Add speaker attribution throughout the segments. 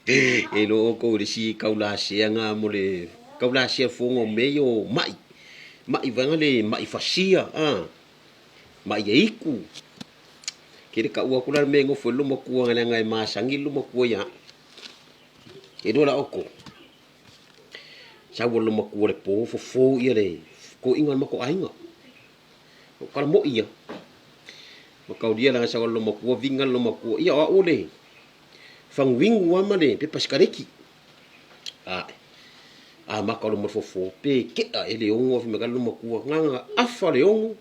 Speaker 1: E iloa oukou i le isi kaulaseaga mo le kaulasea fofoga o mea ia o ma'i. Ma'i vaega le ma'i fasia a, ma'i aiku. Ke le kaua atu la le mea e nofo ai le loomatua leaga e masani le loomatua ia a'u. E iloa la oukou, sau le loomatua i le po fofo ia le toeaiina o le matou aiga. O tala mo'i ia. Mataulia leaga sau le loomatua viga le loomatua. Ia o a'u o le faguinu lava ma le pepa sikaleki. Ae, a maka loa ma le fofo, pe tea ea le ono ae fai mai ka le loomatua, na ona afa le ono,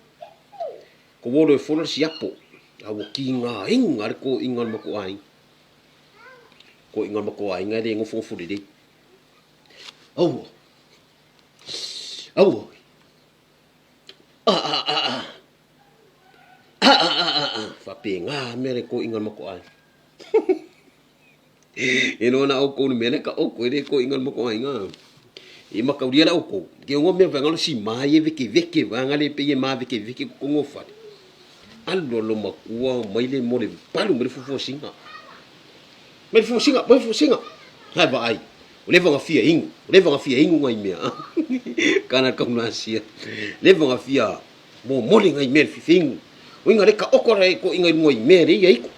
Speaker 1: kovolo e fola le siapo. A ua tigaina lava le toeaiina o le matou aiga. Toeaiina o le matou aiga e le nofonofo lelei. Aua! Aua! Ah, ah, ah, ah. Ah, ah, ah, ah, ah. Faapena mea le toeaiina o le matou aiga. E iloa na outou le mea lea ka outou e le toeaiina o le matou aiga. E mataulia la outou, ke ona mea vaega lo sima ia vekeveke vaega le pei e mavekeveke totonu o fale. Alu lo matua mai le mo le palu mai le fuafuasiga. Mai le fuasiga, mai le fuasiga. Hai vaai. Ua leva ona fia inu, ua leva ona fia inu nai mea. Kana kaunasia. Leva ona fia momoli nai mea le fia inu. Uiga le taoto la e toeaiina i luga i mea le ia iko.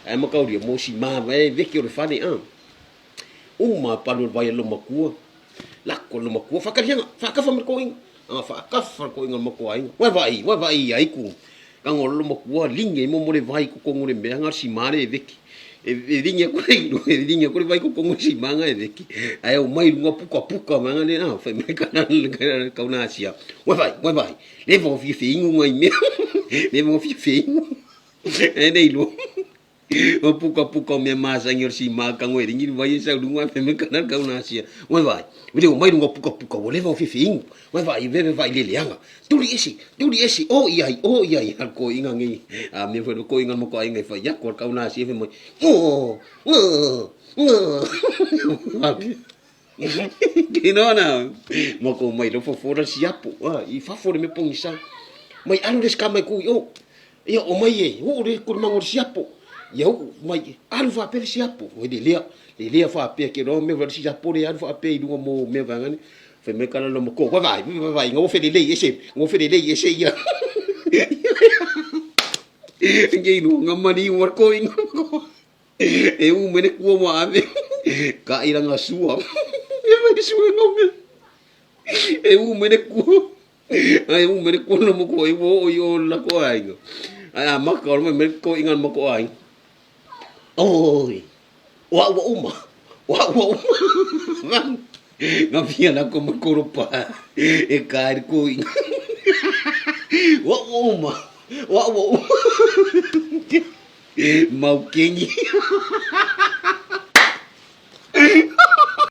Speaker 1: Ae mataulia mo si mavae veke o le fale a. Uma palu o le vai a le loomatua. Lako le loomatua faataliaga, faatafa ma le toeaina. Anga faatafa le toeaina o le matua aiga. Uai vaai, uai vaai ia aiku. Tago o le loomatua ligi ai mo le vai i totonu o le mea na o le sima le veke. E ligi atu le e ligi atu le vai i totonu o le sima na e veke. Ae omai i luga pukapuka vaega le a fai mai kana le kaunasia. Uai vaai, uai vaai. Leva ona fia feinu nai mea. Leva ona fia feinu. E le iloa. O pukapuka o mea masani o le sima tago e ligi le vai e sau i luga ae fai mai kana le kaunasia. Uai vaai, ua omai luga pukapuka ua leva ona fia feinu. Uai vaai, veve vaai le leaga. Tuli ese, tuli ese, o i ai, o i ai, a le toeaiina nei. A mea foi le toeaiina o le matou aiga e fai atu a le kaunasia fai mai, o, o, o. Kino na, matou mai lo fofo la siapo, i fafo le mea pogisa. Mai alu le isi mai ku i o. Ia o mai e, uu le kulumaga o le siapo. Ia uu mai, alu faapea le siapo. Oi le lea, le lea faapea ke loa mea le siapo le alu faapea i luga mo mea vaega ni. Fai mai kala lo mako, vai vai, vai vai, ngofe le lei ese, ngofe le lei ese ia. Nge inu ngamani war ko inga. E u mene kua wa ave. Ka iranga sua. E mai sua ngome. E u mene kua. Ai u mene kua no moko e wo o i o la ko ai. Ai a maka o me ko inga moko ai. Oi. Wa ua uma. Wa ua uma. Nga fia la ko makoro pa. E ka i ko inga. Wa ua uma. Wa ua uma. Mau kengi.